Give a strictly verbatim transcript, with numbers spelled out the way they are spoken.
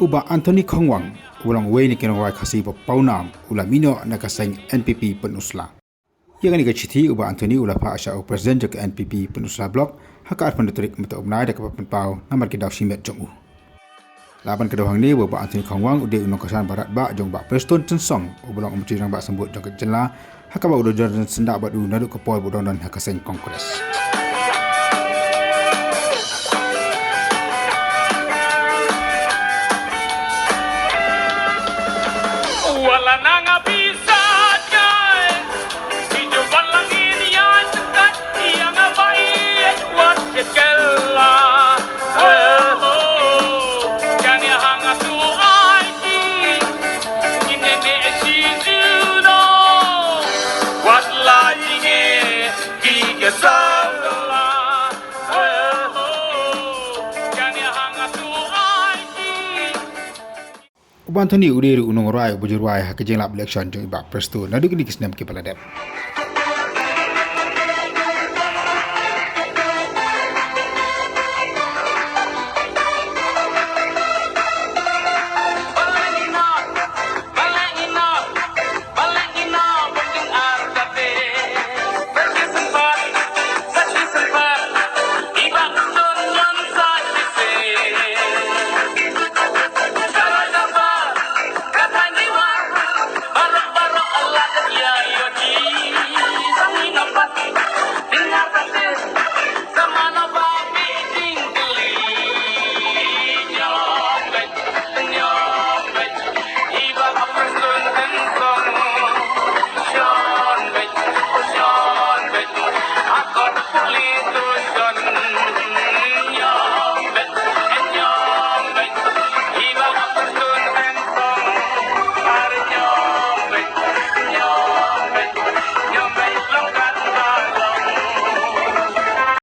U Bah Anthony Khongwang, uba long uwei na ki nongrwai Khasi ba pawnam, u la mih noh na ka seng N P P Pynursla. Ïa kane ka shithi u Bah Anthony u la phah sha u President jong ka N P P Pynursla Block ha ka arphew tarik mynta u bnai da kaba pynpaw namar ki daw shimet jong u. Lah ban kdew hangne ba u Bah Anthony Khongwang u dei u nongkyrshan ba radbah jong u Bah Prestone Tynsong uba long u Myntri Rangbah Symbood jong ka jylla, ha kaba u don jan syndah bad u naduh ka por ba u don ha ka seng Congress. U Bah Anthony u dei ruh u nongrwai uba ju rwai ha ka jinglap election jong i Bah Prestone naduh kine ki snem kiba la dep.